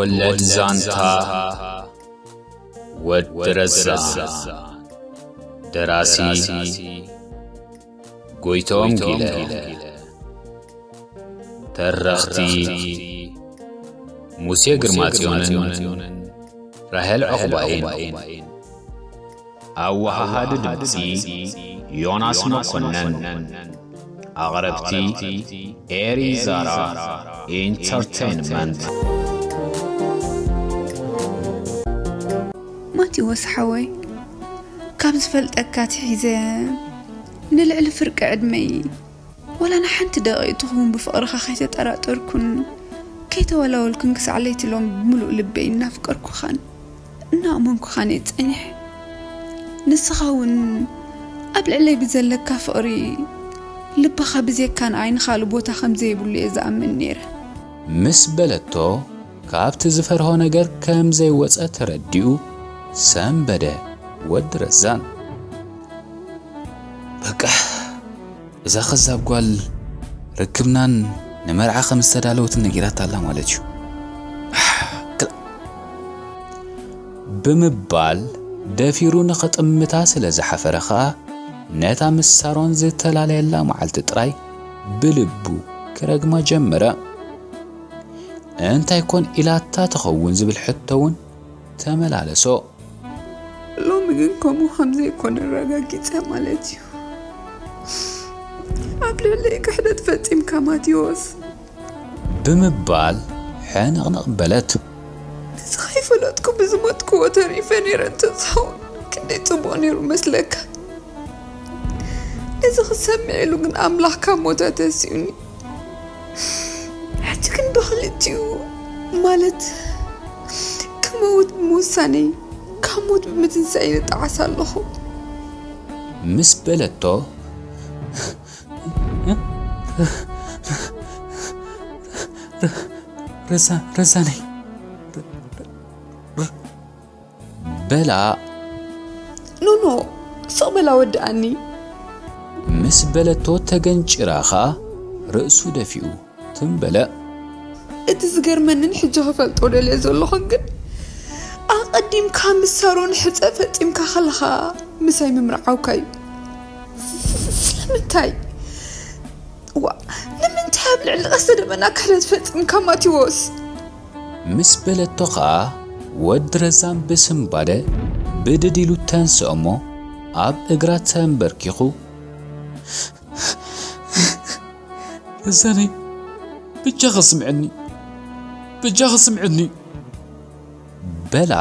ወለድ ዛንታ ወዲ ረዛ። ደራሲ ጎይቶም ጊለ። ተረኽቲ ሙሴ ግርማጽዮንን ራሄል ዑቕባይን። ኣወሃሃዲ ድምጺ ዮናስ መኮነን። ኣቕረብቲ ኤሪ ዛራ ኢንተርቴይንመንት። ማቴዎስ ሓወይ፣ ካብ ዝፈልጠካ ኣትሒዘ ንልዕሊ ፍርቂ ዕድመይ ወላ ንሓንቲ ደቂቕ ትኸውን ብፍቕርኻ ከይተጠራጠርኩን ከይተወላወልኩን ክሳዕ ለይቲ ሎም ብምሉእ ልበይ እናፍቀርኩኻን እናኣመንኩኻን እየ ጸኒሐ። ንስኻ እውን ኣብ ልዕለይ ብዘለካ ፍቕሪ ልብኻ ብዘይካ ንዓይ ንኻልእ ቦታ ከም ዘይብሉ እየ ዝኣምን ነይረ። ምስ በለቶ፣ ካብቲ ዝፈርሆ ነገር ከም ዘይወጸ ተረዲኡ ሰንበደ። ወዲ ረዛን፣ በቃ እዛ ከዛብ ጓል ርክብናን ንመርዓ ከም ዝተዳለወትን ነጊራታ ኣላ ማለት እዩ። ክላ-፣ ብምባል ደፊሩ ንኽጥምታ ስለ ዝሓፈረ ኸኣ፣ ነታ ምስ ሳሮን ዝተላለየላ መዓልቲ ጥራይ ብልቡ ክረግማ ጀመረ። እንታይ ኮን ኢላታ ትኸውን ዝብል ሕቶ እውን ተመላለሶ። ሎሚ ግን ከምኡ ከም ዘይኮነ ኣረጋጊጸ ማለት እዩ። ኣብ ልዕለይ ክሕደት ፈጺምካ ማቴዎስ። ብምባል ሕንቕንቕ በለት። ንስኻ ይፈለጥኩ ብዝሞትክዎ ተሪፈ ነይረ እንተዝኸውን ክንደይ ጽቡቕ ነይሩ መስለካ። ነዚ ክሰምዕ ኢሉ ግን ኣምላኽ ካብ ሞት ኣተሲኡኒ። ሕጂ ግን ብኽልቲኡ ማለት ክመውት ብምውሳነይ ካብ ሞት ብምትንሳእ ይጣዓስ ኣለኹ። ምስ በለቶ፣ ረዛ ረዛነይ በላ። ኖኖ፣ ስቕ በላ ወድኣኒ። ምስ በለቶ ተገንጭራ ኸኣ ርእሱ ደፊኡ ትም በለ። እቲ ዝገርመንን ሕጂ ክፈልጦ ደልየ ዘለኹን ግን ኣቐዲምካ ምስ ሳሮን ሕጸ ፈጺምካ ከለኻ ምሳይ ምምርዓውካ እዩ። ስለምንታይ? ዋ፣ ንምንታይ ኣብ ልዕሊ ቀስተ ደመና ክሕደት ፈጺምካ ማቴዎስ? ምስ በለቶ ኸኣ ወዲ ረዛን ብስንባደ ብድድ ኢሉ ተንስኦ እሞ ኣብ እግራ ተንበርኪኹ፣ ረዛነይ፣ በጃኺ ስምዕኒ፣ በጃኺ ስምዕኒ በላ።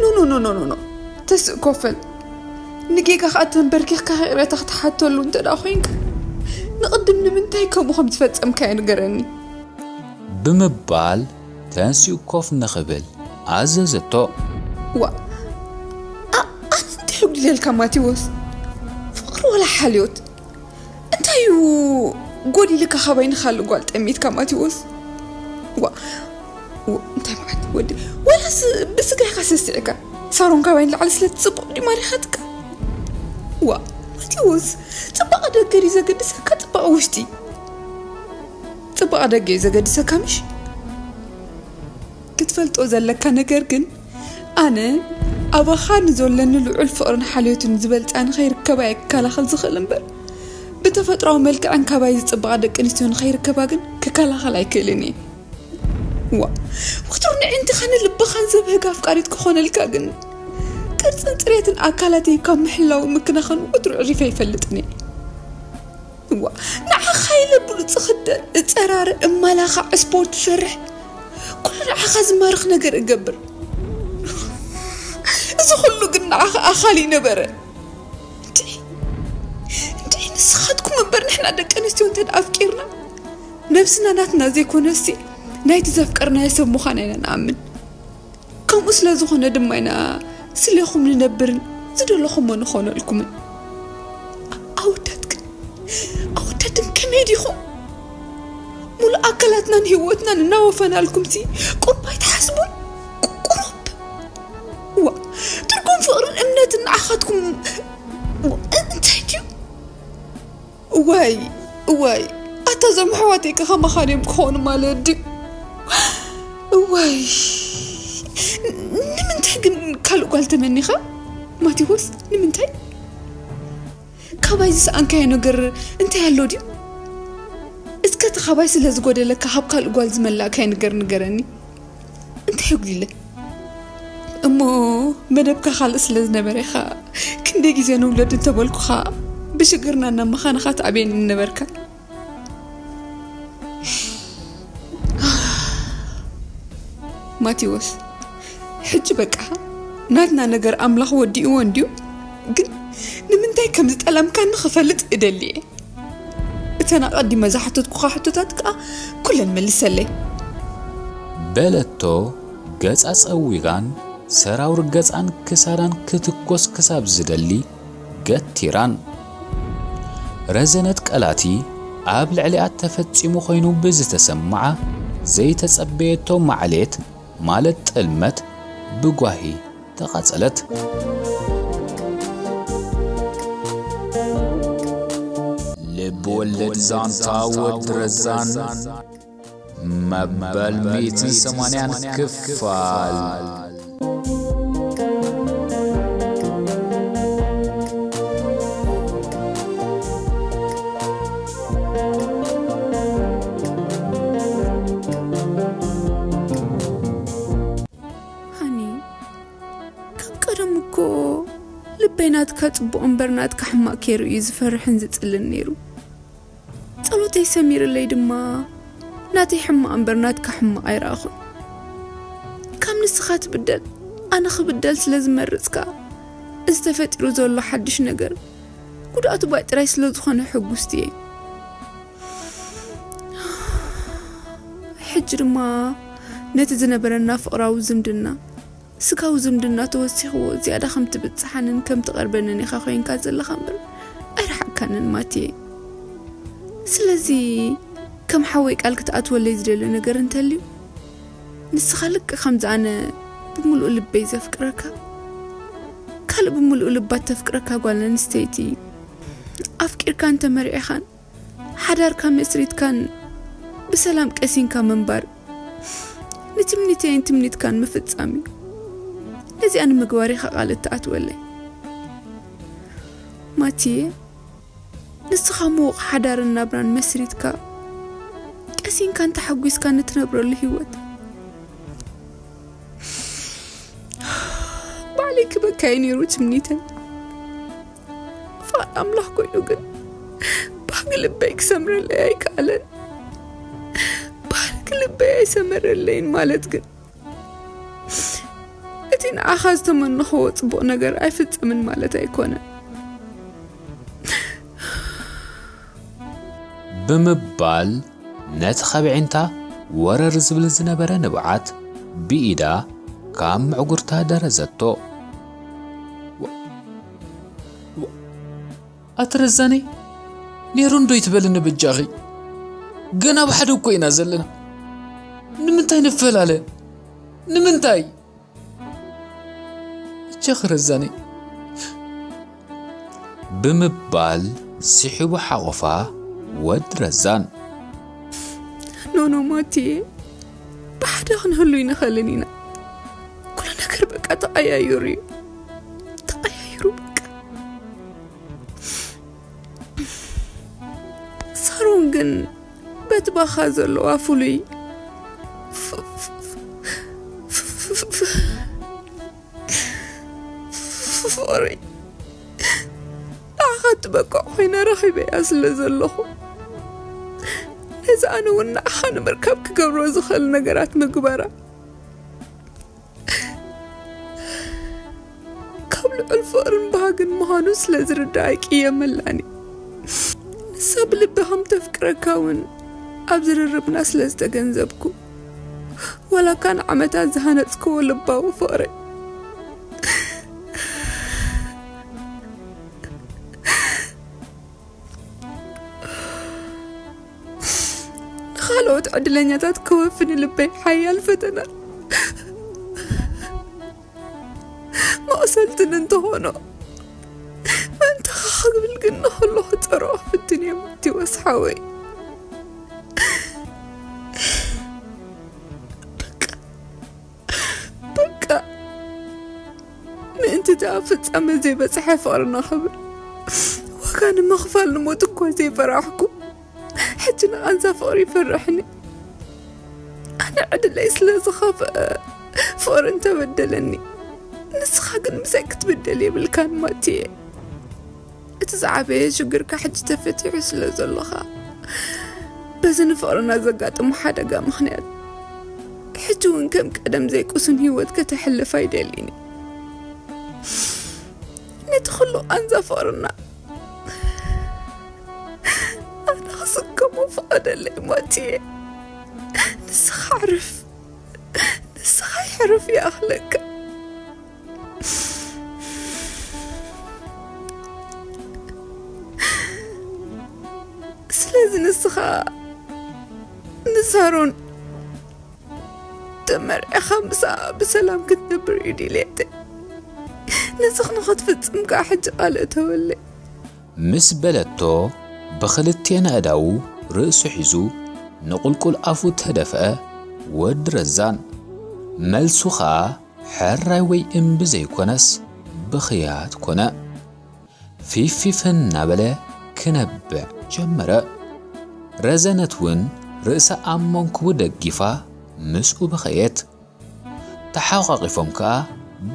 ኖ ኖ ኖ ኖ ኖ ኖ፣ ተስእ ኮፈል። ንጌጋ ኸኣ ተንበርኪኽካ ይቕሬታ ክትሓተሉ እንተ ደኣ ኮይንካ፣ ንቕድም ንምንታይ ከምኡ ከም ዝፈጸምካዮ ንገረኒ። ብምባል ተንሲኡ ኮፍ ንኽብል ኣዘዘቶ። ዋ፣ ኣ-፣ ኣነ እንታይ ይጉድለልካ ማቴዎስ? ፍቕሪ ወላ ሓልዮት? እንታይ እዩ ጎዲልካ ካባይ ንኻልእ ጓል ጠሚትካ ማቴዎስ? ዋ፣ ዋ፣ እንታይ ማለት ወዲ? ወላስ ብስጋ ኢኻ ሰሲዕካ? ሳሮን ካባይ ንላዕሊ ስለ ትጽብቕ ድዩ ማሪኻትካ? ዋ፣ ማቴዎስ፣ ጽባቐ ደገ ድዩ ዘገድሰካ ጽባቐ ውሽጢ? ጽባቐ ደገ እዩ ዘገድሰካ ምሽ? ክትፈልጦ ዘለካ ነገር ግን ኣነ ኣባኻ ንዘለኒ ልዑል ፍቕርን ሓልዮትን ዝበልጻ ንኸይርከባ እየ ክከላኸል ዝኽእል እምበር ብተፈጥሮኣዊ መልክዐን ካባይ ዝጽባቓ ደቂ ኣንስትዮ ንኸይርከባ ግን ክከላኸል ኣይክእልን እየ። ዋ፣ ወትሩ ንዕንትኻን ልብኻን ዘብህግ ኣፍቃሪት ክኾነልካ ግን ቅርጽን ጽሬትን ኣካላተይ ካብ ምሕላው ምክናኸን ወትሩ ዕሪፈ ኣይፈልጥን እየ። እዋ፣ ንዓኻ ኢለ ብሉጽ እኽደን፣ እጸራረ፣ እመላኻዕ፣ ስፖርት እሰርሕ፣ ኩሉ ንዓኻ ዝማርኽ ነገር እገብር። እዚ ኩሉ ግን ንዓኻ ኣኻሊ ነበረ። እንድዒ፣ እንድዒ ንስኻትኩም እምበር ንሕና ደቂ ኣንስትዮ እንተ ደኣ ኣፍቂርና፣ ነብስና ናትና ዘይኮነሲ ናይቲ ዘፍቀርናዮ ሰብ ምዃና ኢና ንኣምን። ከምኡ ስለ ዝኾነ ድማ ኢና ስሌኹም ንነብርን ዝደለኹሞ ንኾነልኩምን። ኣወዳት ግን፣ ኣወዳት ግን ከመይ ዲኹም? ሙሉእ ኣካላትናን ህይወትናን እናወፈናልኩምሲ ቁሩብ ኣይትሓስቡን? ቁ-፣ ቁሩብ። ዋ፣ ትርጉም ፍቕርን እምነትን ንዓኻትኩም ዋ፣ እ-፣ እንታይ ድዩ? እዋይ፣ እዋይ፣ ኣታ እዞም ኣሕዋተይ ከ ከማኻ ድዮም ክኾኑ ማለት ድዩ? እዋ፣ ወይ፣ ንምንታይ ግን ካልእ ጓል ተመኒኻ? ማቴዎስ፣ ንምንታይ? ካባይ ዝሰኣንካዮ ነገር እንታይ ኣሎ ድዩ? እስከ እቲ ካባይ ስለ ዝጎደለካ ካብ ካልእ ጓል ዝመላእካዮ ነገር ንገረኒ። እንታይ የጉዲለ? እሞ መደብካ ካልእ ስለ ዝነበረ ኢኻ ክንደይ ግዜ ንውለድ እንተበልኩኻ ብሽግርና እናመኻንኻ ትኣብየኒ ነበርካ። ማቴዎስ፣ ሕጂ በቃ ናትና ነገር ኣምላኽ ወዲእዎ እንድዩ። ግን ንምንታይ ከም ዝጠላምካኒ ክፈልጥ እደሊ እየ። እተን ኣቐዲመ ዝሓተትኩኻ ሕቶታት ከኣ ኩለን መልሰለይ። በለቶ። ገጻ ጸዊጋን ሰራውር ገጻን ክሳዳን ክትኮስ ክሳብ ዝደሊ ገቲራን። ረዘነት ቀላቲ ኣብ ልዕሊኣ ተፈጺሙ ኮይኑ ብዝተሰምዓ ዘይተጸበየቶ ማዕሌት ማለት ጥልመት ብጓሂ ተቓጸለት። ልብ ወለድ ዛንታ ወድ ረዛን መበል ሚእትን ሰማንያን ክፋል። ሃኒ፣ ካብ ቀደም እኮ ልበይ ናትካ ጽቡቕ እምበር ናትካ ሕማቕ ከይሩ እዩ ዝፈርሕን ዝጽልን ነይሩ። ጸሎተይ ሰሚርለይ ድማ ናተይ ሕማቕ እምበር ናትካ ሕማቕ ኣይረኣኹን። ካብ ንስኻ ትብደል ኣነ ክብደል ስለ ዝመርጽካ፣ እዚ ተፈጢሩ ዘሎ ሓድሽ ነገር ጉድኣቱ ባይ ጥራይ ስለ ዝኾነ ሕጉስቲ እየ። ሕጂ ድማ ነቲ ዝነበረና ፍቕራዊ ዝምድና፣ ስጋዊ ዝምድና ተወሲኽዎ ዝያዳ ከም ትብጽሓንን ከም ትቐርበንን ኢኻ ኮይንካ ዘለኻ እምበር ኣይረሓቅካንን ማትየ። ስለዚ ከም ሓወይ ቃል ክትኣትወለይ ዝደሊ ነገር እንተልዩ፣ ንስኻ ልክዕ ከምዚ ኣነ ብምሉእ ልበይ ዘፍቅረካ፣ ካልእ ብምሉእ ልባ ተፍቅረካ ጓል ኣንስተይቲ ኣፍቂርካን ተመርዒኻን ሓዳርካ መስሪትካን ብሰላም ቀሲንካ ምንባር፣ ንትምኒተይን ትምኒትካን ምፍጻም እዩ። ነዚኣ ንምግባር ኢኻ ቃል እትኣትወለይ። ማትየ፣ ንስኻ ምዉቕ ሓዳርን ናብራን መስሪትካ፣ ቀሲንካን ተሓጒስካን እትነብረሉ ህይወት፣ ባዕለይ ክበካየ ነይሩ ትምኒተይ። ፍቓድ ኣምላኽ ኮይኑ ግን ባህጊ ልበይ ክሰምረለይ ኣይከኣለን። ባህጊ ልበይ ኣይሰመረለይን ማለት ግን እቲ ንዓኻ ዝተመነኽዎ ጽቡቕ ነገር ኣይፍጸምን ማለት ኣይኮነን። ብምባል ነቲ ካብ ኣዒንታ ወረር ዝብል ዝነበረ ንብዓት ብኢዳ ካብ ምዕጉርታ ደረዘቶ። ኣቲ ረዛነይ፣ ነይሩ እንዶ ይትበልኒ በጃኺ። ገና ኣብ ሓደ እኮ ኢና ዘለና። ንምንታይ ንፈላለ? ንምንታይ? በጃኺ ረዛነይ። ብምባል ስሒቡ ሓቖፋ ወዲ ረዛን። ኖኖ ማትየ፣ ብሓደ ክንህሉ ይንኽእልን ኢና። ኩሉ ነገር በቃ ተቐያይሩ እዩ። ተቐያይሩ በቃ። ሳሮን ግን በቲ ባኻ ዘለዋ ፍሉይ ፍ- ፍ- ፍ- ፍ- ፍ- ፍቕሪ ንዓኻ ትበቅዕ ኮይነ ረኺበያ ስለ ዘለኹ፣ ነዚ ኣነ እውን ንዓኻ ንምርካብ ክገብሮ ዝኽእል ነገራት ምግባራ ካብ ልዑል ፍቕርን ባህግን ምዃኑ ስለ ዝርዳእ ኣይቅየመላን እዩ። ንሳ ብልቢ ከም ተፍቅረካ እውን ኣብ ዝርርብና ስለ ዝተገንዘብኩ፣ ዋላ እካ ንዓመታት ዝሃነጽክዎ ልባዊ ፍቕሪ ንኻልኦት ዕድለኛታት ክወፊ ንልበይ ሓያል ፈተና መቕሰልትን እንተኾኖ፣ ምእንታኻ ክብል ግን ንኸለኹ ጸሮ ክፍትን እየ ማቴዎስ ሓወይ። በቃ ክሳብ ፍጻመ ዘይበጽሐ ፍቕርና ክብል ዋጋ ንምኽፋል ንሞት እኳ ዘይፈራሕኩ፣ ሕጂ ንቓንዛ ፍቕሪ ይፈርሕኒ። ኣነ ዕድለይ ስለ ዝኸፍአ ፍቕሪ እንተበደለኒ፣ ንስኻ ግን ምሳይ ክትብደል የብልካን ማቲየ። እቲ ዝዓበየ ሽግርካ ሕጂ ተፈቲሑ ስለ ዘሎኻ፣ በዚ ንፍቕርና ዘጋጠመ ሓደጋ ምኽንያት ሕጂ እውን ከም ቀደም ዘይቅሱን ህይወት ከተሕልፍ ኣይደልይን። ነቲ ኩሉ ቃንዛ ፍቕርና ኣነ ክስከሞ ፍቐደለይ ማቲየ። ንስኻ ዕርፍ፣ ንስኻ ይሕርፍ ይኣኽለካ። ስለዚ ንስኻ ንሳሮን ተመርዕኻ ምስኣ ብሰላም ክትነብር እዩ ድሌተይ። ነዚ ንኽትፍጽም ከኣ ሕጂ ቃል እተወለይ። ምስ በለቶ፣ ብኽልቲኤን ኣእዳዉ ርእሱ ሒዙ ንቑልቁል ኣፉ ተደፍአ። ወዲ ረዛን መልሱ ኸኣ ሕራይ ወይ እምቢ ዘይኮነስ ብኽያት ኮነ። ፊፊፍ እናበለ ክነብዕ ጀመረ። ረዘነት እውን ርእሳ ኣብ መንኩቡ ደጊፋ ምስኡ በኸየት። ተሓቋቒፎም ከኣ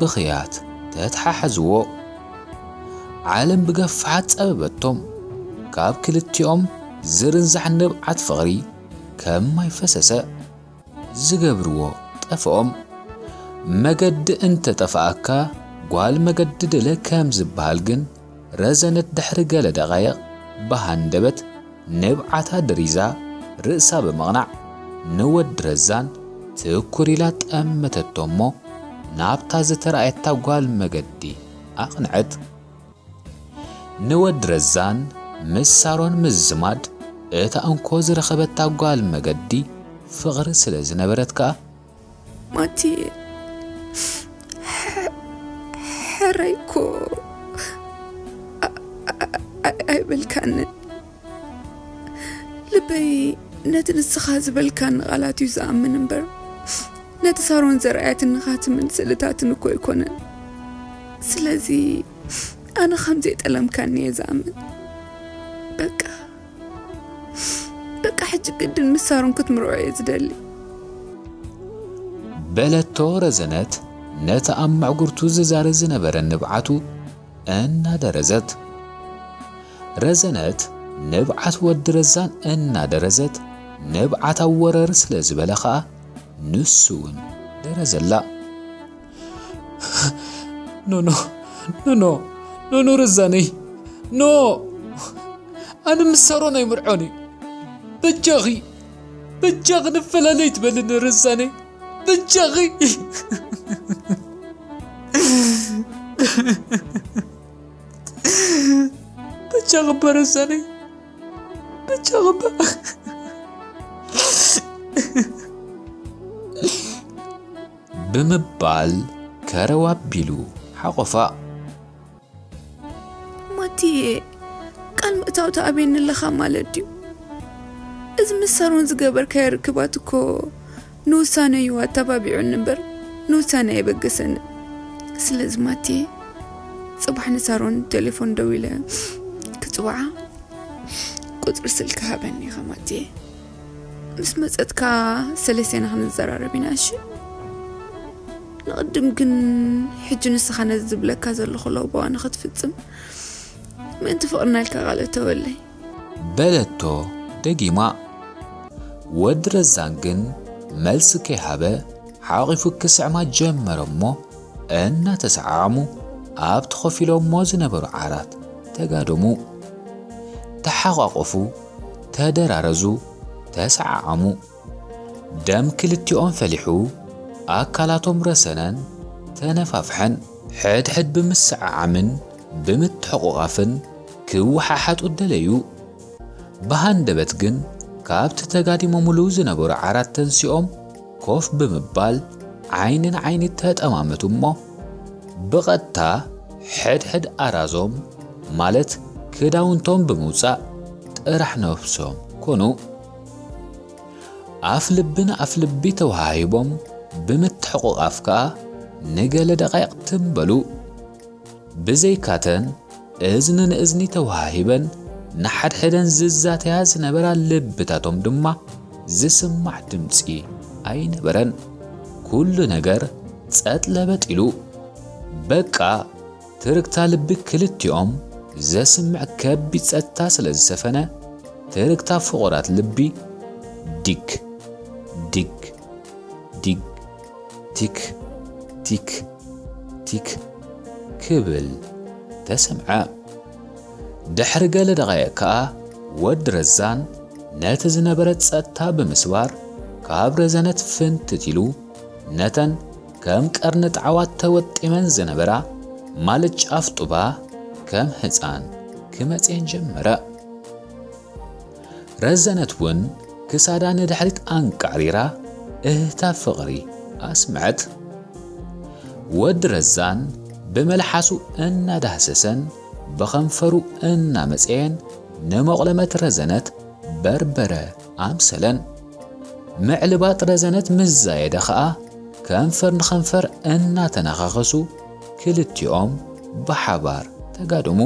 ብኽያት ተተሓሓዝዎ። ዓለም ብገፋሓት ጸበበቶም። ካብ ክልቲኦም ዝርንዛሕ ንብዓት ፍቕሪ ከም ማይ ፈሰሰ። ዝገብርዎ ጠፍኦም። መገዲ እንተ ጠፍኣካ ጓል መገዲ ድለ ከም ዝበሃል ግን ረዘነት ድሕሪ ገለ ደቓይቕ ብሃንደበት ንብዓታ ድሪዛ ርእሳ ብምቕናዕ ንወዲ ረዛን ትኩር ኢላ ጠመተቶ እሞ ናብታ ዝተራእየታ ጓል መገዲ ኣቕንዐት። ንወዲ ረዛን ምስ ሳሮን ምዝማድ እታ እንኮ ዝረኸበታ ጓል መገዲ ፍቕሪ ስለ ዝነበረት ከኣ ማቲ ሕረይ እኮ ኣይበልካንን። ልበይ ነቲ ንስኻ ዝበልካኒ ቃላት እዩ ዝኣምን እምበር ነቲ ሳሮን ዘርኣየትኒ ካትምን ስእልታትን እኮ ኣይኮነን። ስለዚ ኣነ ከም ዘይጠለምካኒ እየ ዝኣምን። በቃ በቃ ሕጂ ግድን ምስ ሳሮን ክትምርዖ እየ ዝደሊ። በለቶ ረዘነት ነቲ ኣብ መዕጉርቱ ዝዛሪ ዝነበረ ንብዓቱ እናደረዘት። ረዘነት ንብዓት ወዲ ረዛን እናደረዘት ንብዓታ ወረር ስለ ዝበለ ኸኣ ንሱ እውን ደረዘላ። ኖኖ ኖኖ ኖኖ ረዛነይ ኖ ኣነ ምስ ሳሮን ኣይምርዖን እዩ። በጃኺ በጃኺ ንፈላለይ ትበልኒ ረዛነይ በጃኺ በጃኺ እባ ረዛነይ በጃኺ እባ ብምባል ከረው ኣቢሉ ሓቖፋ። ማቲየ ቃል ምእታው ተኣብየኒ ኣለኻ ማለት ድዩ? እዚ ምስ ሳሮን ዝገበርካዮ ርክባት እኮ ንውሳነ እዩ ኣተባቢዑኒ እምበር ንውሳነ ኣየበገሰንን። ስለዚ ማቲየ ጽባሕ ንሳሮን ቴሌፎን ደዊለ ክጽውዓ ቁጽሪ ስልኪ ሃበኒ ኢኻ ማቲየ። ምስ መጸትካ ሰለስቴና ክንዘራረብ ኢና እሺ? ንቕድም ግን ሕጂ ንስኻ ነዚ ዝብለካ ዘለኹ ለበዋ ንኽትፍጽም ምእንቲ ፍቕርና ኢልካ ቃል እተወለይ። በለቶ ደጊማ። ወዲ ረዛን ግን መልሲ ከይሃበ ሓቒፉ ክስዕማ ጀመረ እሞ እናተሰዓዓሙ ኣብቲ ኮፍ ኢሎሞ ዝነበሩ ዓራት ተጋደሙ። ተሓቋቖፉ፣ ተደራረዙ፣ ተሰዓዓሙ። ደም ክልቲኦም ፈሊሑ ኣካላቶም ረሰነን ተነፋፍሐን። ሕድሕድ ብምስዓዓምን ብምትሕቑቓፍን ክወሓሓጡ ደለዩ። ብሃንደበት ግን ካብቲ ተጋዲሞምሉ ዝነበሩ ዓራት ተንሲኦም ኮፍ ብምባል ዓይኒ ንዓይኒ ተጠማመቱ እሞ ብቐጥታ ሕድሕድ ኣራዞም ማለት ክዳውንቶም ብምውጻእ ጥራሕ ነብሶም ኮኑ። ኣፍ ልቢ ንኣፍ ልቢ ተወሃሂቦም ብምትሕቑቓፍ ከኣ ንገለ ደቓይቕ ትም በሉ። ብዘይካተን እዝኒ ንእዝኒ ተወሃሂበን ንሓድሕደን ዝዛተያ ዝነበራ ልብታቶም ድማ ዝስማዕ ድምፂ ኣይነበረን። ኩሉ ነገር ጸጥ ለበጥ ኢሉ። በቃ ትርግታ ልቢ ክልቲኦም ዘስምዕ ከቢድ ጸጥታ ስለ ዝሰፈነ ትርግታ ፍቑራት ልቢ ዲግ ዲግ ዲግ ቲክ ቲክ ቲክ ክብል ተሰምዐ። ድሕሪ ገለ ደቓይቕ ከኣ ወዲ ረዛን ነቲ ዝነበረ ጸጥታ ብምስባር ካብ ረዘነት ፍንትት ኢሉ ነተን ከም ቀርኒ ጣዕዋት ተወጢመን ዝነበራ ማለት ጫፍ ጡባ ከም ህጻን ክመጽየን ጀመረ። ረዘነት እውን ክሳዳ ንድሕሪት ኣንቃዕሪራ እህታ ፍቕሪ ኣስምዐት። ወዲ ረዛን ብመልሓሱ እናዳህሰሰን ብኸንፈሩ እናመጸየን ንመቑለመት ረዘነት በርበረ ኣምሰለን። ምዕልባጥ ረዘነት ምስ ዛየደ ኸኣ ከንፈር ንኸንፈር እናተነኻኸሱ ክልቲኦም ብሓባር ተጋደሙ።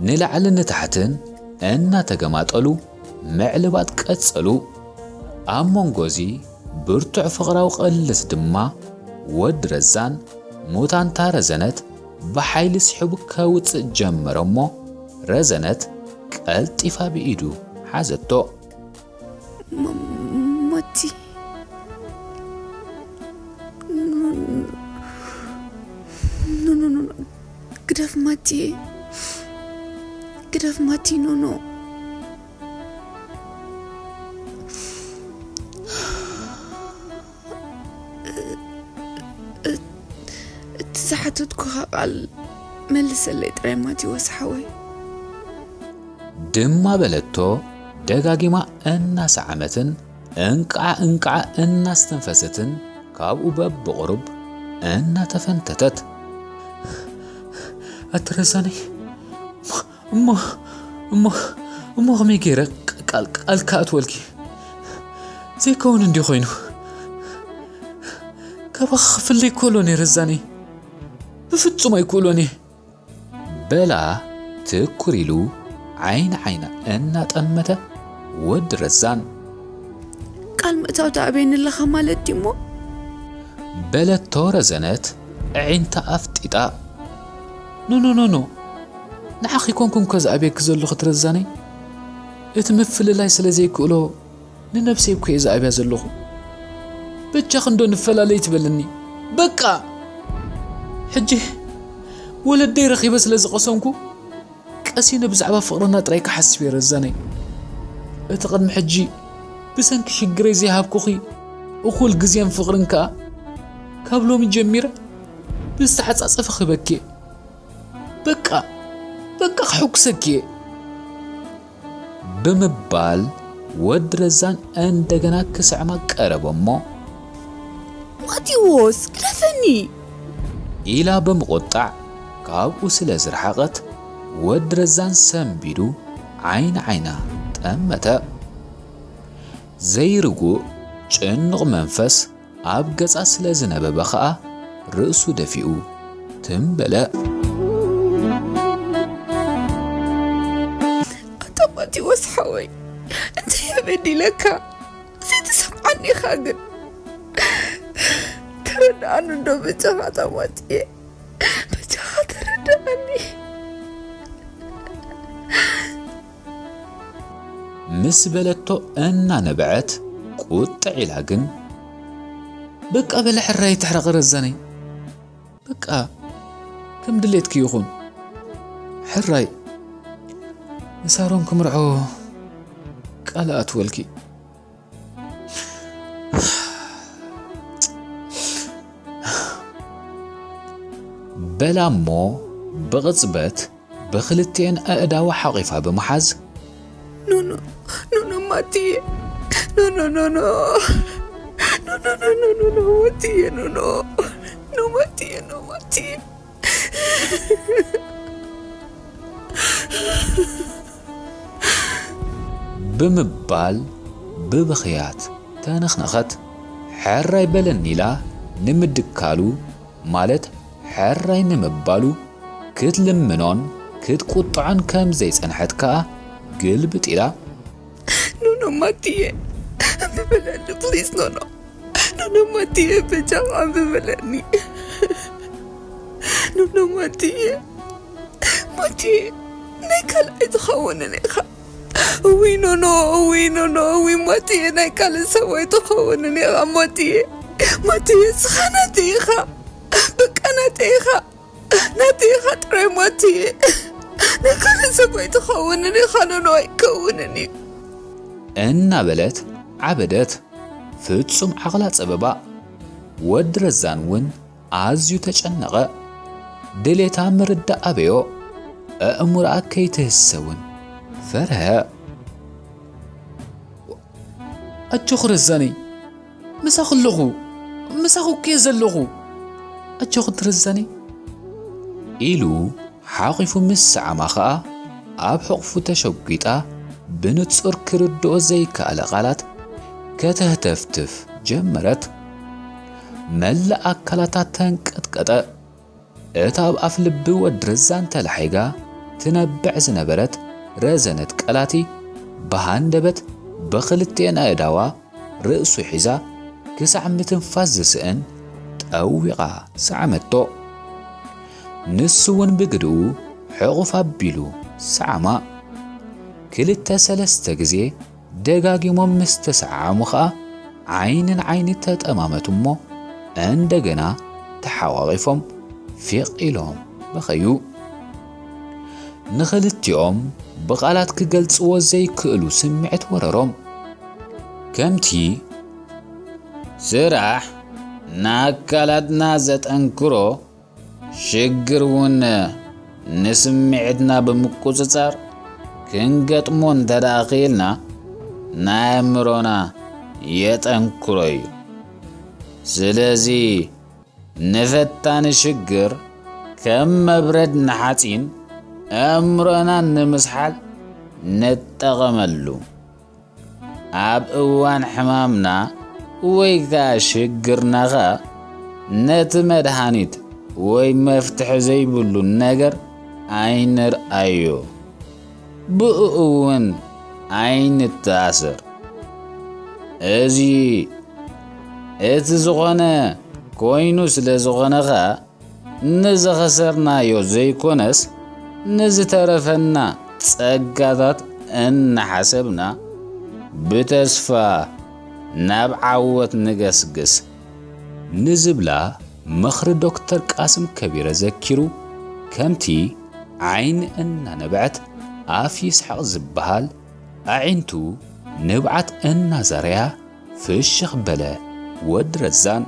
ንላዕልን ንታሕትን እናተገማጠሉ ምዕልባጥ ቀጸሉ። ኣብ መንጎ እዚ ብርቱዕ ፍቕራዊ ቅልስ ድማ ወዲ ረዛን ሙታንታ ረዘነት ብሓይሊ ስሒቡ ከውጽእ ጀመረ እሞ ረዘነት ቀልጢፋ ብኢዱ ሓዘቶ። ማቲ ግደፍ ማቲ ግደፍ ማቲ ኖኖ እቲ ዝሓተትኩኻ ቃል መልሰለይ ጥራይ ማቴዎስ ሓወይ። ድማ በለቶ ደጋጊማ እናሰዓመትን እንቃዕ እንቃዕ እናስተንፈሰትን ካብኡ በብቕሩብ እናተፈንተተት። ኣቲ ረዛነይ፣ እሞ እሞ እሞ ከመይ ገይረ ቃል ቃል ክኣትወልኪ? ዘይከውን እንዲ ኮይኑ ካባኻ ክፍለ ይክእሎ ነይረ ረዛነይ፣ ብፍጹም ኣይክእሎን እየ። በላ ትኩር ኢሉ ዓይኒ ዓይና እናጠመተ ወዲ ረዛን። ቃል ምእታው ትኣብየኒ ኣለኻ ማለት ድሞ? በለቶ ረዘነት ኣዒንታ ኣፍጢጣ። ኖ ኖ ኖ ኖ፣ ንዓኺ ኮንኩን እኮ ዝኣብየኪ ዘለኹ እቲ ረዛነይ። እቲ ምፍልላይ ስለ ዘይክእሎ ንነብሰይ እኮ እየ ዝኣብያ ዘለኹ። በጃኺ እንዶ ንፈላለ ኣይትበልኒ በቃ። ሕጂ ወለደይ ረኺበ ስለ ዝቐሰንኩ ቀሲነ ብዛዕባ ፍቕርና ጥራይ ክሓስብ እየ ረዛነይ። እቲ ቅድሚ ሕጂ ብሰንኪ ሽግረይ ዘይሃብኩኺ እኹል ግዜን ፍቕርን ከኣ ካብ ሎሚ ጀሚረ ብዝተዓጻጸፈ ክህበኪ እየ። በቃ በቃ ከሐጉሰኪ እየ። ብምባል ወዲ ረዛን እንደገና ክስዕማ ቀረበ እሞ ማቴዎስ ግደፈኒ! ኢላ ብምቑጣዕ ካብኡ ስለ ዝረሓቐት ወዲ ረዛን ሰንቢዱ ዓይኒ ዓይና ጠመተ። ዘይርጉእ ጭኑቕ መንፈስ ኣብ ገጻ ስለ ዝነበበ ኸኣ ርእሱ ደፊኡ ትም በለ። ኣታ ማቴዎስ ሓወይ እንታይ እየ በዲለካ? ዘይትሰምዓኒ ኢኻ ግን ተረድኣኒ እንዶ በጃኻ ኣታ ማቴ በጃኻ ተረድኣኒ። ምስ በለቶ እናነበዐት ቁጥዕ ኢላ ግን በቃ በለ ሕራይ ትሕረቕ ረዛነይ በቃ ከም ድሌትኪ ይኹን ሕራይ ንሳሮን ክምርዖ ቃል ኣትወልኪ በላ እሞ ብቕጽበት ብኽልቲኤን ኣእዳዋ ሓቒፋ ብምሓዝ ኖኖ ኖኖ ማቲየ ኖኖ ኖኖ ኖኖ ኖኖ ኖኖ ማቲየ ኖኖ ኖ ማቲየ ኖ ማቲየ ብምባል ብብኽያት ተነኽነኸት። ሕራይ በለኒ ኢላ ንምድካሉ ማለት ሕራይ ንምባሉ ክትልምኖን ክትቁጥዖን ከም ዘይጸንሐት ከኣ ግልብጥ ኢላ። ኖኖ ማትየ፣ ኣንብበለኒ ፕሊዝ ኖኖ። ኖኖ ማትየ፣ በጃኻ ኣንብበለኒ። ኖኖ ማትየ፣ ማትየ፣ ናይ ካልኣይ ትኸውንን ኢኻ። እውይ ኖኖ፣ እውይ ኖኖ፣ እውይ ማትየ፣ ናይ ካልእ ሰብኣይ ትኸውንን ኢኻ ማትየ። ማትየ፣ እስኻ ናተይ ኢኻ። በቃ ናተይ ኢኻ። ናተይ ኢኻ ጥራይ ማትየ። ናይ ካልእ ሰብኣይ ትኸውንን ኢኻ ኖኖ፣ ኣይከውንን እዩ። እናበለት ዓበደት። ፍጹም ዓቕላ ጸበባ። ወዲ ረዛን እውን ኣዝዩ ተጨነቐ። ድሌታ ምርዳእ ኣበዮ። ኣእምሮኣ ከይትህሰ እውን ፈርሀ። ኣጆኺ ረዛነይ፣ ምሳኺ ኣለኹ፣ ምሳኺ እኮ እየ ዘለኹ። ኣጆኺ ረዛነይ፣ ኢሉ ሓቒፉ ምስ ሰዓማ ኸኣ ኣብ ሕቑፉ ተሸጒጣ ብንጹር ክርድኦ ዘይከኣለ ቃላት ከተህተፍትፍ ጀመረት። መላእ ኣካላታ ተንቀጥቀጠ። እታ ኣብ ኣፍ ልቢ ወዲ ረዛን ተላሒጋ ትነብዕ ዝነበረት ረዘነት ቀላቲ ብሃንደበት ብኽልቲኤን ኣእዳዋ ርእሱ ሒዛ ክሳዕ ምትንፋስ ዝስእን ጠዊቓ ሰዓመቶ። ንሱ እውን ብግድኡ ሕቑፍ ኣቢሉ ሰዓማ። ክልተ ሰለስተ ግዜ ደጋጊሞም ምስ ተሰዓዓሙ ኸኣ ዓይኒ ንዓይኒ ተጠማመቱ እሞ እንደገና ተሓቋቒፎም ፊቕ ኢሎም በኸዩ። ንኽልቲኦም ብቓላት ክገልጽዎ ዘይክእሉ ስምዒት ወረሮም። ከምቲ ስራሕ ንኣካላትና ዘጠንክሮ፣ ሽግር እውን ንስምዒትና ብምቁጽጻር ክንገጥሞ እንተ ደኣ ኽኢልና፣ ናይ ኣእምሮና የጠንክሮ እዩ። ስለዚ ንፈታኒ ሽግር ከም መብረድ ንሓጺን ኣእምሮና ንምስሓል ንጠቐመሉ። ኣብ እዋን ሕማምና ወይ ከኣ ሽግርና ኸኣ ነቲ መድሃኒት ወይ መፍትሒ ዘይብሉ ነገር ኣይንርኣዮ። ብእኡ እውን ኣይንተኣሰር። እዚ እቲ ዝኾነ ኮይኑ ስለ ዝኾነ ኸኣ ንዝኸሰርናዮ ዘይኮነስ ንዝተረፈና ጸጋታት እናሓሰብና ብተስፋ ናብ ዓወት ንገስግስ። ንዝብላ ምኽሪ ዶክተር ቃስም ከቢረ ዘኪሩ፣ ከምቲ ዓይኒ እናነብዐት ኣፍ ይስሓቕ ዝበሃል፣ ኣዒንቱ ንብዓት እናዘረያ ፍሽኽ በለ ወዲ ረዛን።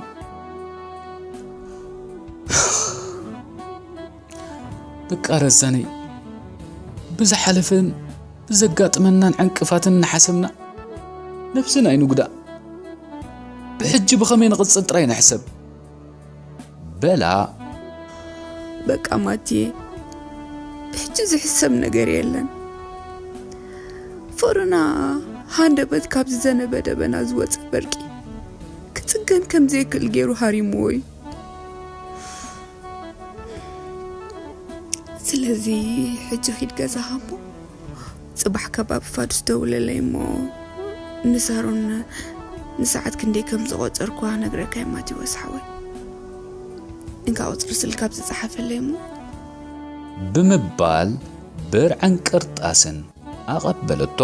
በቃ ረዛነይ፣ ብዝሓለፈን ብዘጋጥመናን ዕንቅፋትን እናሓሰብና ነብስና ኣይንጉዳእ። ብሕጂ ብኸመይ ንቕጽል ጥራይ ንሕሰብ። በላ። በቃ ማትየ፣ ሕጂ ዝሕሰብ ነገር የለን። ፍቕርና ሃንደበት ካብ ዝዘነበ ደበና ዝወጸ በርቂ ክጽገን ከም ዘይክእል ገይሩ ሃሪምዎ እዩ። ስለዚ ሕጂ ኺድ ገዛኻ እሞ ጽባሕ ከባቢ ፋዱስ ደውለለይ እሞ ንሳሮን ንሰዓት ክንደይ ከም ዝቖጸርኳ ነግረካ እየ ማቴዎስ ሓወይ። እንካ ቁጽሪ ስልካ ኣብዚ ጸሓፈለይ እሞ። ብምባል ብርዕን ቅርጣስን ኣቐበለቶ።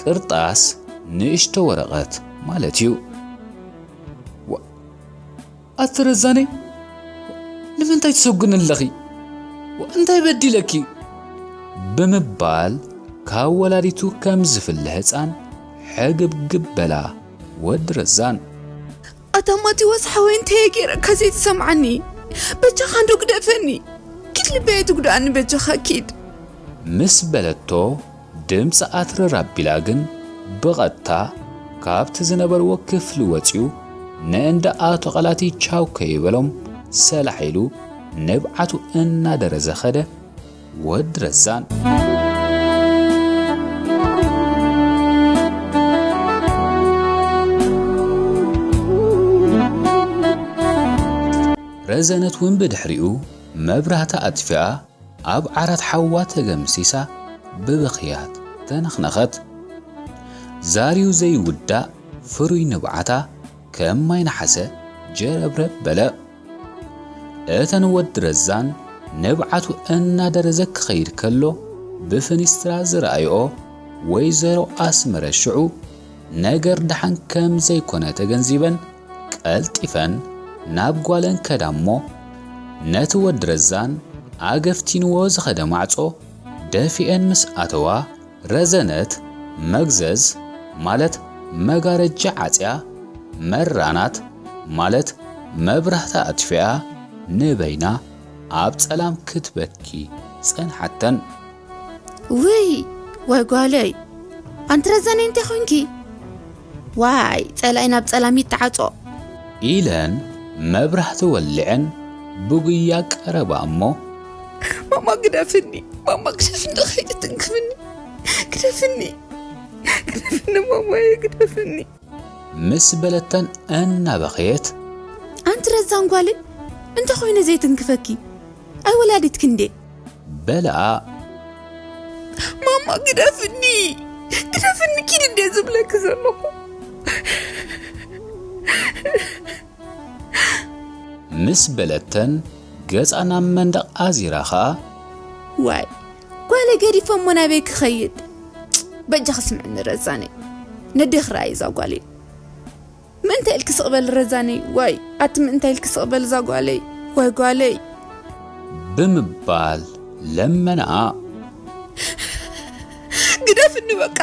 ቅርጣስ ንእሽቶ ወረቐት ማለት እዩ። ዋ-፣ ኣቲ ረዛነይ፣ ንምንታይ ትሰጉኒ ኣለኺ? ዋ-፣ እንታይ በዲለኪ? ብምባል ካብ ወላዲቱ ከም ዝፍለ ህፃን ሕግብግብ በላ ወዲ ረዛን። ኣታ ማቴዎስ ሓወይ፣ እንታይ እየ ገይረካ ዘይትሰምዓኒ? በጃኻ እንዶ ግደፈኒ። ኪድ ልበይ ኣይትጉድኣኒ በጃኻ ኪድ። ምስ በለቶ ድምፂ ኣትርር ኣቢላ ግን ብቐጥታ ካብቲ ዝነበርዎ ክፍሊ ወፂኡ ንእንዳ ኣቶ ቐላቲ ቻው ከይበሎም ሰላሕ ኢሉ ንብዓቱ እናደረዘ ኸደ። ወዲ ረዛን። ረዘነት እውን ብድሕሪኡ መብራህታ ኣጥፊኣ ኣብ ዓራት ሓዋ ተገምሲሳ ብብኽያት ተነኽነኸት። ዛርዩ ዘይውዳእ ፍሩይ ንብዓታ ከም ማይ ነሓሰ ጀረብረብ በለ። እተን ወዲ ረዛን ንብዓቱ እናደረዘ ክኸይድ ከሎ ብፍኒስትራ ዝረኣይኦ ወይዘሮ ኣስመረ ሽዑ ነገር ደሓን ከም ዘይኮነ ተገንዚበን ቀልጢፈን ናብ ጓለን ከዳሞ ነቲ ወዲ ረዛን ኣገፍቲንዎ ዝኸደ ማዕጾ ደፊኤን ምስ ኣተዋ ረዘነት መግዘዝ ማለት መጋረጃ ዓጽያ መራናት ማለት መብራህታ ኣጥፊኣ ንበይና ኣብ ጸላም ክትበኪ ጸንሓተን። ውይ ወይ ጓለይ ኣንቲ ረዘነይ እንታይ ኾንኪ? ዋይ ጸላኢ ናብ ጸላም ይተዓጾ። ኢለን መብራህቲ ወሊዐን ብጉያ ቀረባ እሞ ማማ ግደፍኒ ማማ ግደፍኒ ኸይትትንክፍኒ ግደፍኒ ግደፍኒ ማማየ ግደፍኒ። ምስ በለተን እናበኸየት ኣንቲ ረዛን ጓለይ እንተ ኾይነ ዘይትንክፈኪ ኣይ ወላዲትኪ እንዴ? በለኣ። ማማ ግደፍኒ ግደፍኒ ኪድ እንዴ ዝብለኪ ዘለኹ። ምስ በለተን ገጻ ናብ መንደቕ ኣዚራ ኸኣ ዋይ ጓለ ገዲፎ እሞ ናበይ ክኸይድ? በጃ ክስምዕኒ ረዛነይ ነዴ ክረኣይ እዛ ጓለይ ምእንታይ ኢልኪ ስቕበል ረዛነይ ዋይ ኣቲ ምእንታይ ኢልኪ ስቕበል እዛ ጓለይ ዋይ ጓለይ ብምባል ለመንኣ። ግደፍኒ በቃ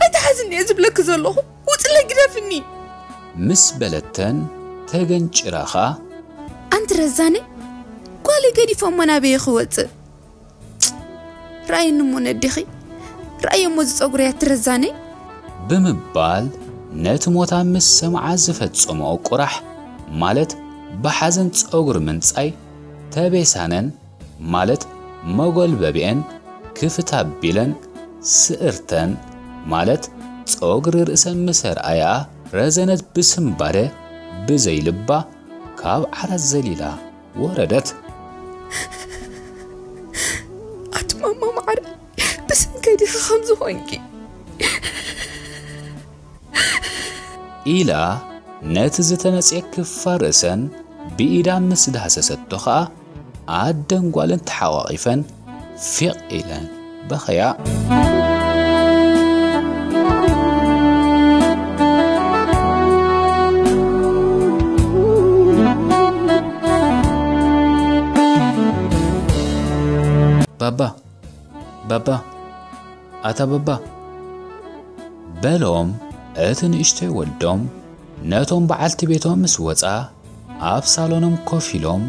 ኣይትሓዝኒ እየ ዝብለኪ ዘለኹ ውፅለይ ግደፍኒ። ምስ በለተን ተገንጭራ ኸኣ ኣንቲ ረዛነይ ጓለይ ገዲፎ እሞ ናበየ ክወፅእ? ረኣይኒ እሞ ነዴኺ ረኣየ እሞ ዝፀጉረይ ኣቲ ረዛነይ። ብምባል ነቲ ሞታ ምስ ሰምዓ ዝፈጸመኦ ቁራሕ ማለት ብሓዘን ጸጉሪ ምንጻይ ተቤሳነን ማለት መጎልበቢኤን ክፍት ኣቢለን ስእርተን ማለት ጸጉሪ ርእሰን ምስ ኣርኣያ ረዘነት ብስንባደ ብዘይልባ ካብ ዓራት ዘሊላ ወረደት። ኣቲ ማማ ማዕረ ብሰንከይ ዲኺ ከምዚ ኾንኪ? ኢላ ነቲ ዝተነጽየ ክፋል ርእሰን ብኢዳ ምስ ዳህሰሰቶ ኸኣ ኣደን ጓልን ተሓቋቒፈን ፊቕ ኢለን በኸያ። ባባ ባባ ኣታ ባባ በሎም እቲ ንእሽቶይ ወዶም ነቶም በዓልቲ ቤቶም ምስ ወጻ ኣብ ሳሎኖም ኮፍ ኢሎም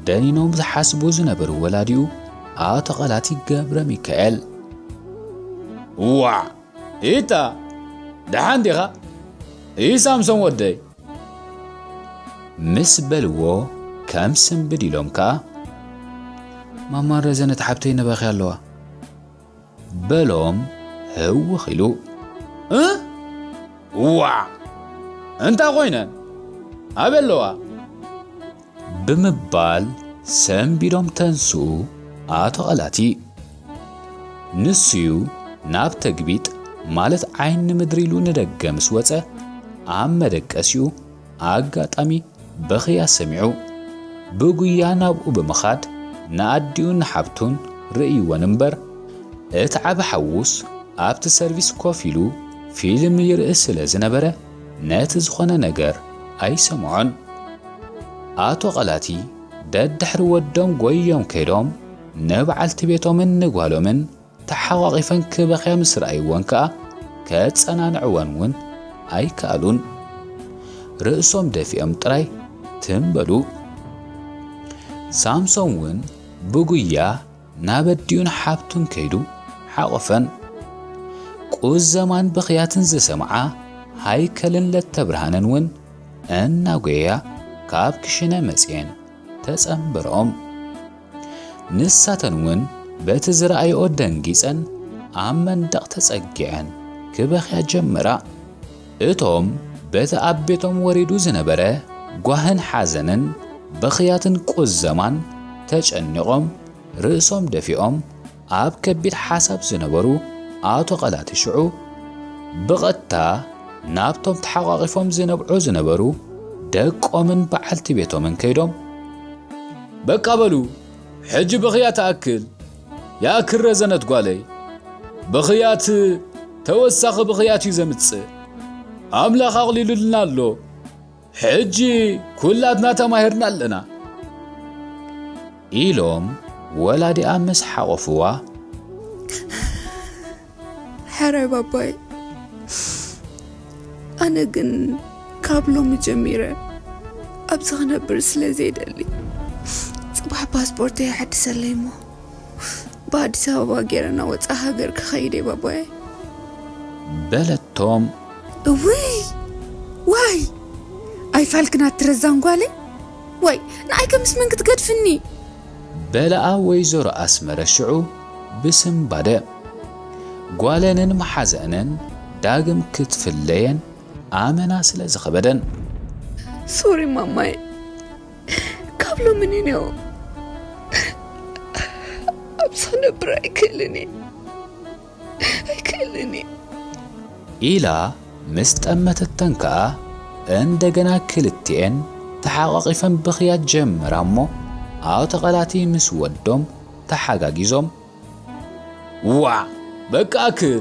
ደኒኖም ዝሓስቡ ዝነበሩ ወላዲኡ ኣቶ ቐላቲ ገብረ ሚካኤል። እዋዕ ኢታ ደሓን ዲኻ? ኢ ሳምሶን ወደይ ምስ በልዎ ከም ስንብድ ኢሎም ከኣ ማማ ረዘነት ሓብተይ ነባኺ ኣለዋ በሎም ህውኽ ኢሉ። እ እዋዕ እንታይ ኮይነን ኣበይ ኣለዋ? ብምባል ሰንቢዶም ተንስኡ ኣቶ ቐላቲ። ንሱዩ ናብ ተግቢጥ ማለት ዓይኒ ምድሪ ኢሉ ንደገ ምስ ወጸ ኣብ መደቀሲኡ ኣጋጣሚ ብኽያ ሰሚዑ ብጉያ ናብኡ ብምኻድ ንኣዲኡን ንሓብቱን ርእይወን እምበር እቲ ዓቢ ሓዉስ ኣብቲ ሰርቪስ ኮፍ ኢሉ ፊልም ይርኢ ስለ ዝነበረ ነቲ ዝኾነ ነገር ኣይሰምዖን። ኣቶ ቐላቲ ደድሕሪ ወዶም ጎዮም ከይዶም ንበዓልቲ ቤቶምን ንጓሎምን ተሓቋቒፈን ክበኽያ ምስ ረኣይወን ከኣ ከጸናንዕወን እውን ኣይከኣሉን። ርእሶም ደፊኦም ጥራይ ትም በሉ። ሳምሶን እውን ብጉያ ናብ ኣዲኡን ሓብቱን ከይዱ ሓቖፈን። ቁዘማን ብኽያትን ዝሰምዓ ሃይከልን ለተብርሃንን እውን እናጎየያ ካብ ክሽነ መጽየን ተጸንበርኦም። ንሳተን እውን በቲ ዝረኣይኦ ደንጊጸን ኣብ መንደቕ ተጸጊዐን ክበኽያ ጀመራ። እቶም በቲ ኣብ ቤቶም ወሪዱ ዝነበረ ጓህን ሓዘንን ብኽያትን ቁዘማን ተጨኒቖም ርእሶም ደፊኦም ኣብ ከቢድ ሓሳብ ዝነበሩ ኣቶ ቐላቲ ሽዑ ብቐጥታ ናብቶም ተሓቋቒፎም ዝነብዑ ዝነበሩ ደቆምን በዓልቲ ቤቶምን ከይዶም፣ በቃ በሉ፣ ሕጂ ብኽያት ትኣክል፣ ይኣክል ረዘነት ጓለይ። ብኽያት ተወሳኺ ብኽያት እዩ ዘምጽእ። ኣምላኽ ኣቕሊሉልና ኣሎ። ሕጂ ኩላትና ተማሂርና ኣለና። ኢሎም ወላዲኣ ምስ ሓቖፍዋ፣ ሕራይ ባባይ፣ ኣነ ግን ካብ ሎሚ ጀሚረ ኣብዚ ክነብር ስለ ዘይደሊ፣ ጽባሕ ፓስፖርተይ የሐድሰለይ እሞ ብኣዲስ ኣበባ ገይረ ናብ ወጻኢ ሃገር ክኸይድ እየ ባባየ። በለቶም። እውይ ዋይ፣ ኣይፋልክን ኣቲ ረዛን ጓለይ። ዋይ፣ ንኣይ ከምስ መን ክትገድፍኒ? በለኣ ወይዘሮ ኣስመረ ሽዑ ብስንባደ። ጓለንን መሓዘእንን ዳግም ክትፍለየን ኣመና ስለ ዝኸበደን። ሶሪ ማማይ፣ ካብ ሎሚ ንኔው ኣብዚ ክነብር ኣይክእልን እየ፣ ኣይክእልን እየ። ኢላ ምስ ጠመተተን ከኣ እንደገና ክልቲኤን ተሓቋቒፈን ብኽያት ጀመራ እሞ ኣቶ ቐላቲ ምስ ወዶም ተሓጋጊዞም፣ ዋ በቃ ኣክል፣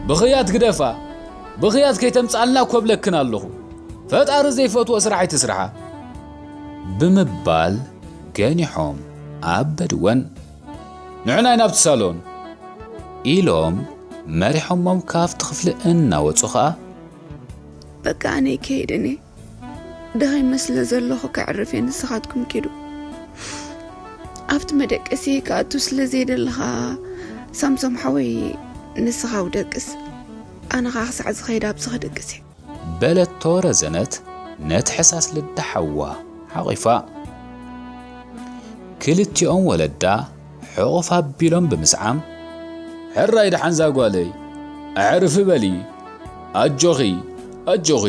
ብኽያት ግደፋ፣ ብኽያት ከይተምጽኣልና እኮ እብለክን ኣለኹ። ፈጣሪ ዘይፈትዎ ስራሕ ኣይትስርሓ። ብምባል ገኒሖም ኣበድወን። ንዑናይ ናብቲ ሳሎን ኢሎም መሪሖሞም ካብቲ ክፍሊ እናወጹ ኸኣ በቃ ኣነ ይከይድን እየ፣ ደኺመ ስለ ዘለኹ ከዕርፍ እየ፣ ንስኻትኩም ኪዱ። ኣብቲ መደቀሲ ክኣቱ ስለ ዘይደለኻ ሳምሶም ሓወይ፣ ንስኻ ውደቅስ፣ ኣነ ኸኣ ክሳዕ ዝኸይድ ኣብዚ ክድቅስ እየ። በለቶ ረዘነት ነቲ ሕሳስ ልዳ ሓዋ ሓቒፋ። ክልቲኦም ወለዳ ሕቑፍ ኣቢሎም ብምስዓም፣ ሕራይ ደሓን ዛጓለይ፣ ኣዕርፊ በሊ፣ ኣጆኺ፣ ኣጆኺ፣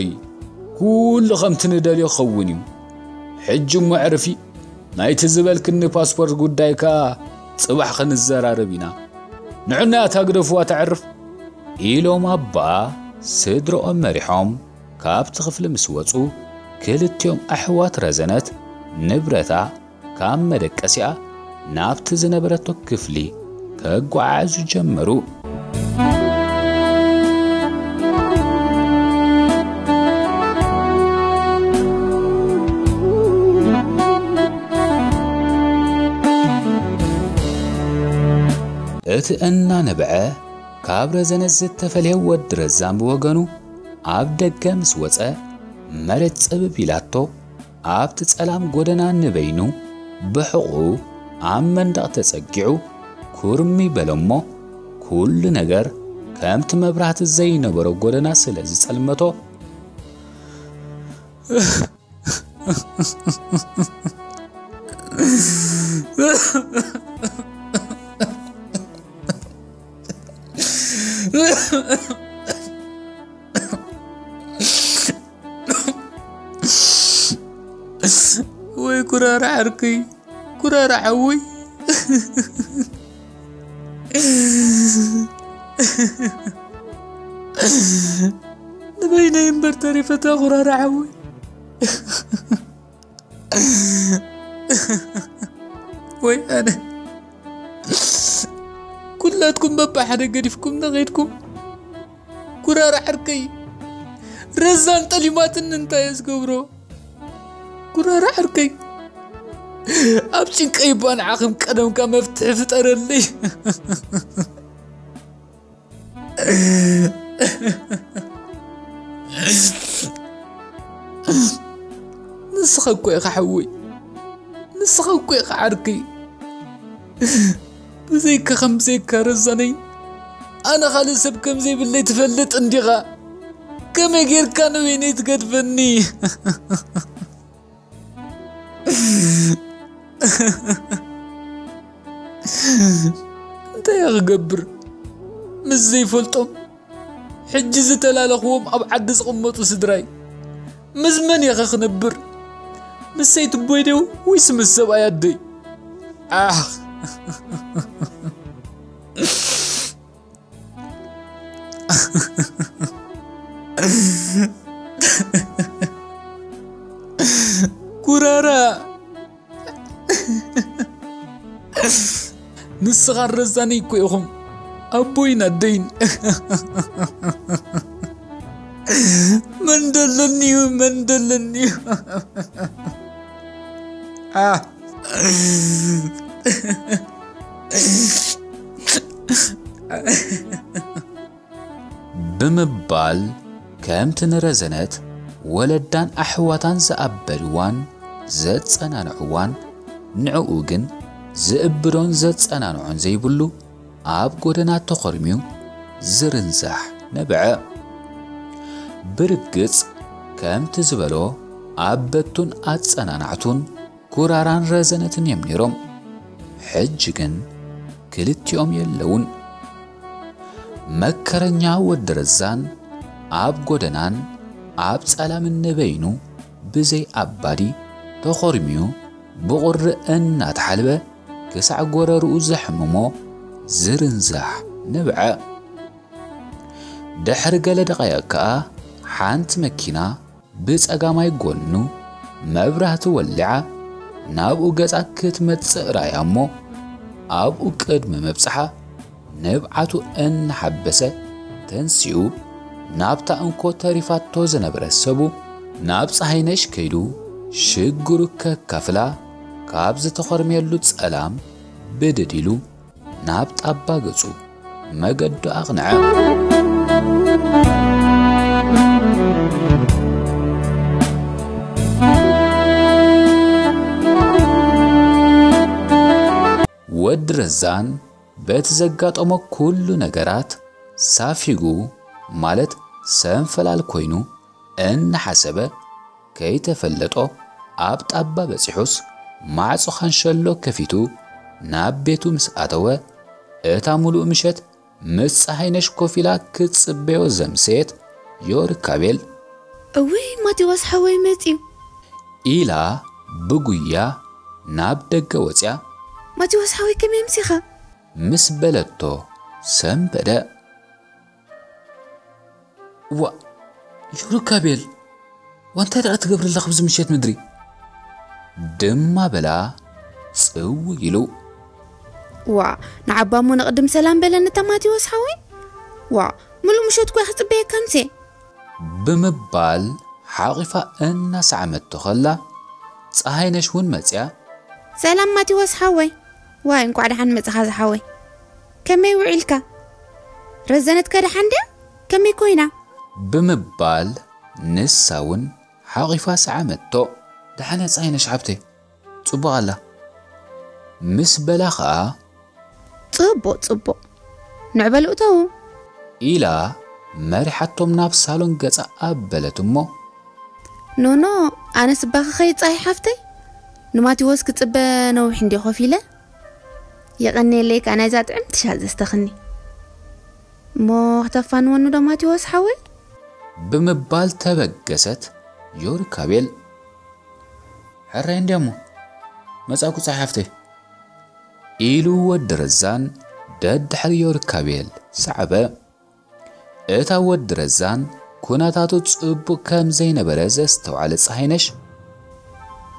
ኩሉ ከምቲ ንደልዮ ክኸውን እዩ። ሕጂ እሞ ኣዕርፊ፣ ናይቲ ዝበልክኒ ፓስፖርት ጉዳይ ከኣ ጽባሕ ክንዘራረብ ኢና። ንዑናያ እታ ግደፍዋ ተዕርፍ። ኢሎም ኣቦኣ ስድርኦም መሪሖም ካብቲ ክፍሊ ምስ ወጹ፣ ክልቲኦም ኣሕዋት ረዘነት ንብረታ ካብ መደቀሲኣ ናብቲ ዝነበረቶ ክፍሊ ከጓዓዕዙ ጀመሩ። እቲ እናነብዐ ካብ ረዘነት ዝተፈልየ ወዲ ረዛን ብወገኑ ኣብ ደገ ምስ ወጸ፣ መሬት ጽብብ ኢላቶ፣ ኣብቲ ጸላም ጎደና ንበይኑ ብሕቑኡ ኣብ መንደቕ ተጸጊዑ ኩርሚ በለሞ፣ ኩሉ ነገር ከምቲ መብራህቲ ዘይነበሮ ጎደና ስለ ዝጸልመቶ፣ ወይ ኩራራ ዓርከይ፣ ኩራራ ሓወይ። ንበይነይ እምበር ተሪፈታ ኩራራ ሓወይ። ወይ ኣነ። ኩላትኩም በብሓደ ገዲፍኩም ነኸድኩም። ኩራራ ዓርከይ፣ ረዛን ጠሊማትኒ እንታይ እየ ዝገብሮ? ኩራራ ዓርከይ፣ ኣብ ጭንቀይ እባ ንዓኽም ቀደምካ መፍትሒ ፍጠረለይ። ንስኻ እኮ ኢኻ ሓወይ፣ ንስኻ እኮ ኢኻ ዓርከይ። ብዘይካ ከም ብዘይካ ረዛነይ፣ ኣነ ካልእ ሰብ ከም ዘይብለይ ትፈልጥ እንዲኻ። ከመይ ጌርካ ንበይነይ ትገድፈኒ? እንታይ እየ ክገብር? ምስ ዘይፈልጦም ሕጂ ዝተላለኽዎም ኣብ ዓዲ ዝቕመጡ ስድራይ ምስ መን እየ ክነብር? ምስ ሰይትቦይ ድዩ ወይስ ምስ ሰብኣይ ኣደይ? ኣኽ። ኩራራ። ንስኻን ረዛነይ እኮ ኢኹም ኣቦይን ኣደይን። መን ደለኒ እዩ? መን ደለኒ እዩ? ኣህ። ብምባል ከምቲ ንረዘነት ወለዳን ኣሕዋታን ዝኣበድዋን ዘጸናንዕዋን ንዕኡ ግን ዝእብዶን ዘጸናንዖን ዘይብሉ ኣብ ጎደና ተኾርምዩ ዝርንዛሕ ነበዐ። ብርግጽ ከምቲ ዝበሎ ኣበቱን ኣጸናናዕቱን ኩራራን ረዘነትን እዮም ነይሮም። ሕጂ ግን ክልቲኦም የለውን። መከረኛ ወዲ ረዛን ኣብ ጎደናን ኣብ ጸላምን ንበይኑ ብዘይ ኣባዲ ተኾርምዩ ብቑሪ እናተሓልበ ክሳዕ ጎረርኡ ዘሕምሞ ዝርንዛሕ ነበዐ። ድሕሪ ገለ ደቓይቕ ከኣ ሓንቲ መኪና ብጸጋማይ ጎኑ መብራህቲ ወሊዓ ናብኡ ገጻ ክትመጽእ ረኣያ እሞ፣ ኣብኡ ቅድሚ ምብጽሓ ንብዓቱ እናሓበሰ ተንሲኡ ናብታ እንኮ ተሪፋቶ ዝነበረ ሰቡ ናብ ጸሃይነሽ ከይዱ ሽግሩ ከካፍላ ካብ ዝተኾርምየሉ ጸላም ብድድ ኢሉ ናብ ጣባ ገጹ መገዱ ኣቕንዐ። ወዲ ረዛን በቲ ዘጋጠሞ ኩሉ ነገራት ሳፊጉ፣ ማለት ሰንፈላል ኮይኑ እናሓሰበ ከይተፈለጦ ኣብ ጣባ በጺሑስ ማዕጾ ካንሸሎ ከፊቱ ናብ ቤቱ ምስ ኣተወ፣ እታ ሙሉእ ምሸት ምስ ጸሃይነሽ ኮፍ ኢላ ክትጽበዮ ዘምሰየት ዮርካቤል፣ እውይ ማቴዎስ ሓወይ መጺኡ። ኢላ ብጉያ ናብ ደገ ወጽያ። ማቴዎስ ሓወይ ከመይ ኣምሲኻ? ምስ በለቶ ሰንበደ። ዋ ዮርካቤል፣ ዋንታይ ደኣ ትገብሪ ኣለኺ ኣብዚ ምሸት ምድሪ? ድማ በላ ጽው ኢሉ። ዋ ንዓባ እሞ ንቕድም ሰላም በለኒ እታ ማቴዎስ ሓወይ። ዋ ምሉእ ምሸት እኮ እየ ክጽበየካ ኣምሴ። ብምባል ሓቒፋ እናሰዓመቶ ከላ ጸሃይነሽ እውን መጽያ። ሰላም ማቴዎስ ሓወይ። ዋይ እንቋዕ ደሓን መጻኻ ዝሓወይ። ከመይ ውዒልካ? ረዘነትከ ደሓን ድያ? ከመይ ኮይና? ብምባል ንሳ እውን ሓቒፋ ሰዓመቶ። ደሓን እያ ጸሃይነሽ ሓብተይ፣ ጽቡቕ ኣላ። ምስ በላ ኸኣ ጽቡቕ ጽቡቕ፣ ንዕበሉ እተዉ። ኢላ መሪሓቶም ናብ ሳሎን ገጻ ኣበለት እሞ። ኖኖ፣ ኣነስ እባ ክኸይድ ጸሃይ ሓፍተይ፣ ንማቴዎስ ክጽበ ነዊሕ እንድየ ኮፍ ኢለ። የቐንየለይ ከኣ ናይዛ ጥዕምቲ ሻሂ ዘስተኽኒ። እሞ ክተፋንወኒ ዶ ማቴዎስ ሓወይ? ብምባል ተበገሰት ዮርካቤል። ሕራይ እንድያ እሞ፣ መጻእኩ ጸሃይ ሓፍተይ። ኢሉ ወዲ ረዛን ደድሕሪ ዮርካቤል ሰዓበ። እታ ወዲ ረዛን ኩነታቱ ጽቡቕ ከም ዘይነበረ ዘስተውዓለ ጸሃይነሽ፣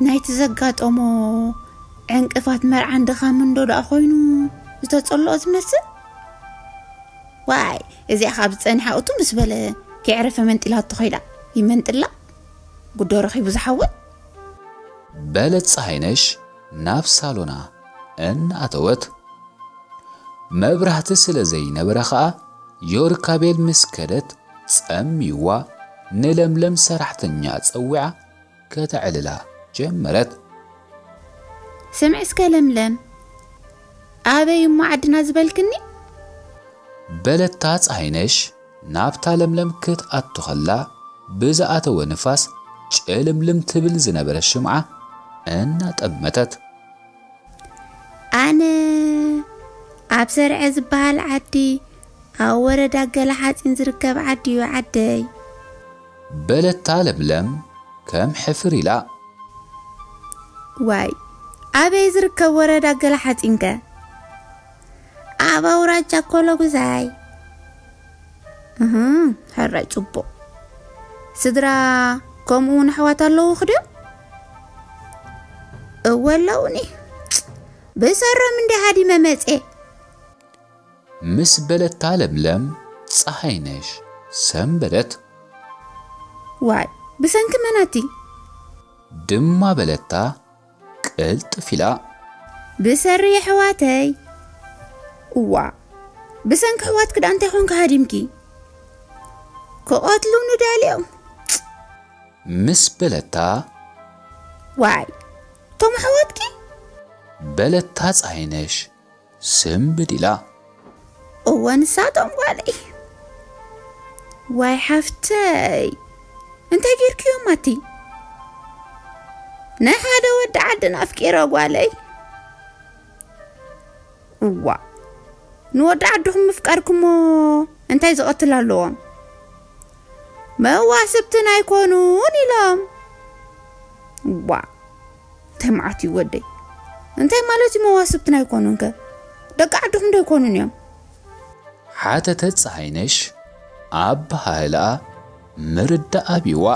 ናይቲ ዘጋጠሞ ዕንቅፋት መርዓን ድኻምን ዶ ደኣ ኮይኑ ዝተጸልኦ ዝመስል? ዋይ፣ እዚኣ ካብ ዝጸንሓ እቱ ምስ በለ ከይዕረፈ መንጢላቶ ኸይዳ። ይመንጥላ፣ ጉዶ ረኺቡ ዝሓወት። በለት ጸሃይነሽ ናብ ሳሎና እናኣተወት። መብራህቲ ስለ ዘይነበረ ኸኣ ዮርካቤል ምስ ከደት ጸምይዋ ንለምለም ሰራሕተኛ ጸዊዓ ከተዕልላ ጀመረት። ስምዒ እስከ ለምለም፣ ኣበይ እሞ ዓድና ዝበልክኒ? በለታ ጸሃይነሽ ናብታ ለምለም ክትኣቱ ኸላ ብዝኣተወ ንፋስ ጭልምልም ትብል ዝነበረት ሽምዓ እናጠመተት። ኣነ ኣብ ሰርዐ ዝበሃል ዓዲ ኣብ ወረዳ ገለ ሓፂን ዝርከብ ዓዲ እዩ ዓደይ። በለታ ለምለም ከም ሕፍር ኢላ። ዋይ፣ ኣበይ ዝርከብ ወረዳ ገለ ሓፂንከ? ኣብ ኣውራጃ ኮሎጉዛይ። እህ፣ ሕራይ ፅቡቕ። ስድራ ከምኡ እውን ኣሕዋት ኣለውኺ ድዮም? እወ ኣለውኒ። ብሰሮም እንዲ ሃዲመ መፅየ። ምስ በለታ ለምለም፣ ፀሃይነሽ ሰንበደት። ዋይ፣ ብሰንኪ መናቲ? ድማ በለታ ቅልጥፍ ኢላ። ብሰሪ ኣሕዋተይ። እዋ፣ ብሰንኪ ኣሕዋትኪ ደኣ እንታይ ኾንኪ ሃዲምኪ? ክቐትሉኒ ደልዮም። ምስ በለታ ዋይ፣ እቶም ኣሕዋትኪ? በለታ ፀሃይነሽ ስንብድ ኢላ። እወ ንሳቶም ጓለይ። ዋይ ሓፍተይ፣ እንታይ ጌርክዮም ኣቲ? ናይ ሓደ ወዲ ዓድን ኣፍቂረ ጓለይ። እዋ፣ ንወዲ ዓድኹም ምፍቃርኩሞ እንታይ ዝቐትል ኣለዎም? መዋስብትን ኣይኮኑን ኢሎም። እዋ፣ እንታይ መዓት እዩ ወደይ? እንታይ ማለት እዩ መዋስብትን ኣይኮኑን ከ? ደቂ ዓድኹም ዶ ኣይኮኑን እዮም? ሓተተት ፀሃይነሽ ኣበሃህልኣ ምርዳእ ኣብይዋ።